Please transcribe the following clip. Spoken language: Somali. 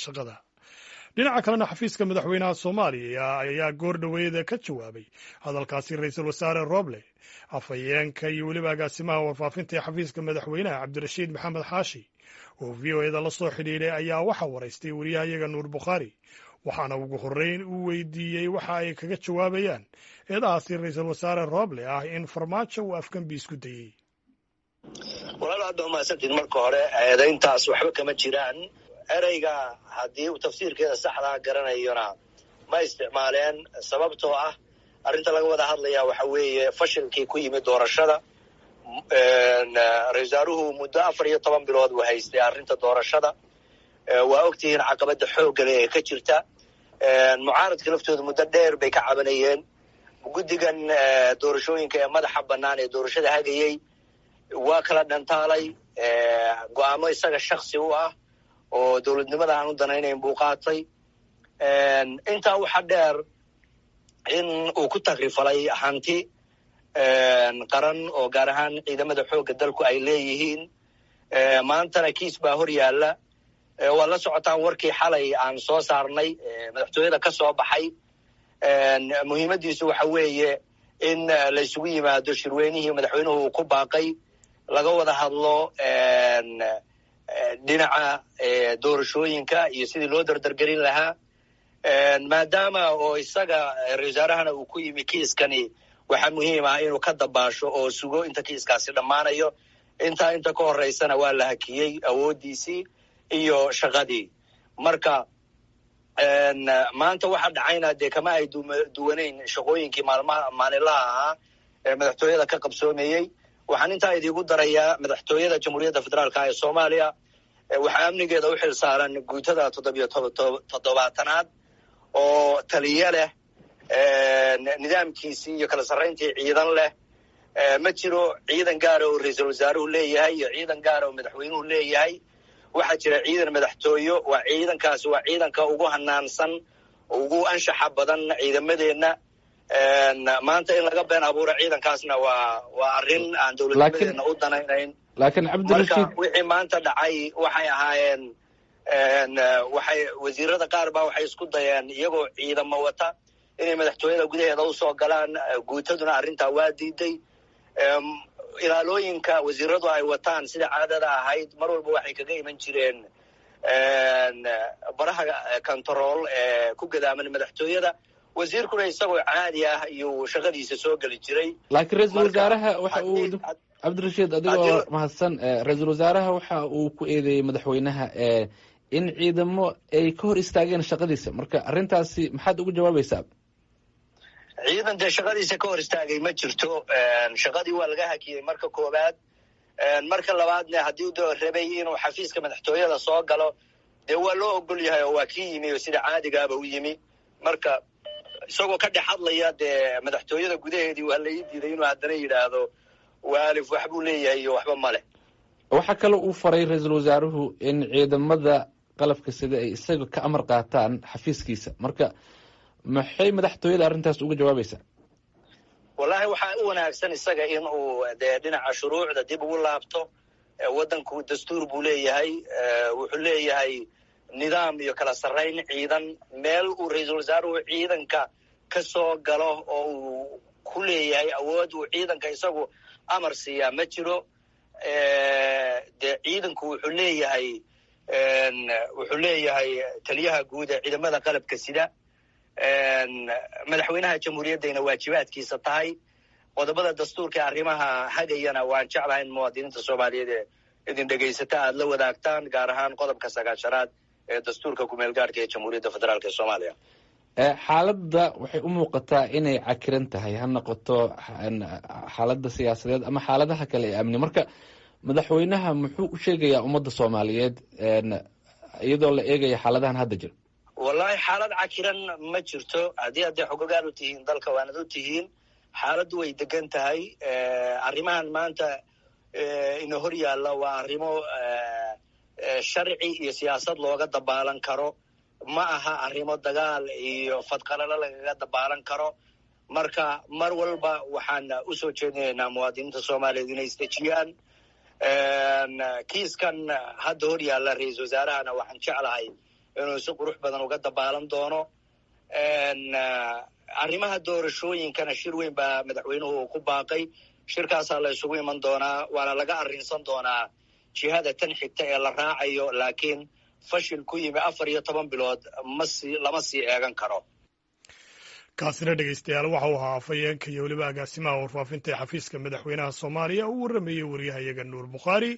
Shaqada. Dhinaca kalena, xafiiska madaxweynaha Soomaaliya ayaa goor dhoweeda ka jawaabay hadalkaasi ra-iisul wasaare Roble. Afhayeenka iyo weliba agaasimaha warfaafinta ee xafiiska madaxweynaha, Cabdirashiid Maxamed Xaashi, oo VOA-da la soo xidhiidhay, ayaa waxa waraystay wariyahayaga Nuur Bukhaari, waxaana ugu horreyn uu weydiiyey waxa ay kaga jawaabayaan eedahaasi ra-iisul wasaare Roble ah in Farmaajo uu afgambi isku dayey. Walaal, aad baa umahadsantiid. Marka hore, eedayntaas waxba kama jiraan. Ereyga haddii uu tafsiirkeeda saxdaa garanayona ma isticmaaleen, sababtoo ah arrinta laga wada hadlayaa waxa weeye fashilkii ku yimid doorashada. Ra-isul wasaaruhu muddo 14 bilood uu haystay arrinta doorashada. Waa ogtihiin caqabada xooggale ee ka jirta. Mucaaradka laftooda muddo dheer bay ka cabanayeen. Guddigan doorashooyinka ee madaxa bannaan ee doorashada hagayey waa kala dhantaalay. Go-aamo isaga shaksi u ah oo dowladnimada aan u danaynayn buu qaatay. Intaa waxaa dheer in uu ku tagrifalay hanti qaran oo gaar ahaan ciidamada xoogga dalku ay leeyihiin. Maantana kiis baa hor yaalla. Waad la socotaan warkii xalay aan soo saarnay, madaxtooyada ka soo baxay. Muhiimaddiisu waxa weeye in laysugu yimaado shirweynihii madaxweynuhu uu ku baaqay, laga wada hadlo dhinaca doorashooyinka iyo sidii loo dardargelin lahaa, maadaama oo isaga ra-isul wasaarahana uu ku yimi kiiskani. Waxaa muhiim ah inuu ka dabaasho oo sugo inta kiiskaasi dhammaanayo. Intaa inta ka horeysana waa la hakiyey awooddiisii iyo shaqadii. Marka maanta waxa dhacayna dee kama ay duwanayn shaqooyinkii maalmaha maalinlaha ahaa ee madaxtooyada ka qabsoomayey. Waxaan intaa idiigu darayaa, madaxtooyada Jamhuuriyadda Federaalka ee Soomaaliya waxaa amnigeeda u xil saaran guutada 77aad oo taliye leh, nidaamkiisii iyo kala sarrayntii ciidan leh. Ma jiro ciidan gaara oo ra-iisul wasaaruhu leeyahay iyo ciidan gaara oo madaxweynuhu leeyahay. Waxaa jira ciidan madaxtooyo. Waa ciidankaasi, waa ciidanka ugu hanaansan, ugu anshaxa badan ciidamadeenna. Maanta in laga been abuuro ciidankaasna waa arrin aan dowladnimadeena u danaynayn. Laakiin Cabdirashiid, Marka wixii maanta dhacay waxay ahaayeen, waxay wasiirada qaar baa waxay isku dayeen iyagoo ciidamo wata inay madaxtooyada gudaheeda usoo galaan. Guutaduna arrintaa waa diiday. Ilaalooyinka wasiiradu ay wataan, sida caadada ahayd, mar walba waxay kaga iman jireen baraha control ee ku gadaaman madaxtooyada. Wasiirkuna isagoo caadi ah iyuu shaqadiisa soo geli jiray. Laakiin ra-iisul wasaaraha waxa uu, Cabdirashiid, adigoo mahadsan, ra-iisul wasaaraha waxa uu ku eedeeyey madaxweynaha in ciidamo ay ka hor istaageen shaqadiisa. Marka arrintaasi maxaad ugu jawaabaysaa? Ciidan dee shaqadiisa ka hor istaagay ma jirto. Shaqadii waa laga hakiyey marka koowaad. Marka labaadna, haddii u rabay inuu xafiiska madaxtooyada soo galo, dee waa loo ogol yahay oo waa kii yimi oo sida caadigaaba u yimi. Marka isagoo ka dhex hadlaya dee madaxtooyada gudaheedii waa la ii diiday, inuu haddana yidhaahdo waalif waxbuu leeyahay iyo waxba ma leh. Waxaa kaloo uu faray ra-iisul wasaaruhu in ciidamada qalabka sida ay isaga ka amar qaataan xafiiskiisa. Marka maxay madaxtooyada arrintaas uga jawaabaysaa? Wallahi, waxaa u wanaagsan isaga in uu dee dhinaca shuruucda dib ugu laabto. Waddanku dastuur buu leeyahay, wuxuu leeyahay nidaam iyo kala sarrayn ciidan. Meel uu ra-iisul wasaaruhu ciidanka ka soo galo oo uu ku leeyahay awood uu ciidanka isagu amar siiyaa ma jiro. Dee ciidanku wuxuu leeyahay taliyaha guud ee ciidamada qalabka sida. Madaxweynaha jamhuuriyaddayna waajibaadkiisa tahay. Qodobada dastuurka arrimaha hagayana waan jeclahay in muwaadiniinta Soomaaliyeed ee idin dhegaysata aada la wadaagtaan, gaar ahaan qodobka 90aad ee dastuurka kumeel gaarhka ee Jamhuuriyadda Federaalka ee Soomaaliya. Xaaladda waxay u muuqataa inay cakiran tahay, ha noqoto xaaladda siyaasadeed ama xaaladaha kale ee amni. Marka madaxweynaha muxuu u sheegayaa ummadda Soomaaliyeed iyadoo la eegaya xaaladahan hadda jira? Wallahi, xaalad cakiran ma jirto. Haddii hadday xogogaal u tihiin dalka, waanad u tihiin, xaaladdu way degan tahay. Arrimahan maanta ina hor yaalla waa arrimo sharci iyo siyaasad looga dabaalan karo. Ma aha arrimo dagaal iyo fadqalalo lagaga dabaalan karo. Marka mar walba waxaan usoo jeedinaynaa muwaadiniinta Soomaaliyeed inay isdejiyaan. Kiiskan hadda hor yaalla ra-iisul wasaarahana waxaan jeclahay inuu si qurux badan uga dabaalan doono. Arrimaha doorashooyinkana shir weyn baa madaxweynuhu uu ku baaqay. Shirkaasaa la isugu iman doonaa, waana laga arrinsan doonaa jihada tan xigta ee la raacayo. Laakiin fashil ku yimi 14 bilood masi lama sii eegan karo. Kaasina, dhegeystayaal, waxau ahaa afhayeenka iyo weliba agaasimaha warfaafinta ee xafiiska madaxweynaha Soomaaliya, uu warramayey wariyahayaga Nuur Bukhaari.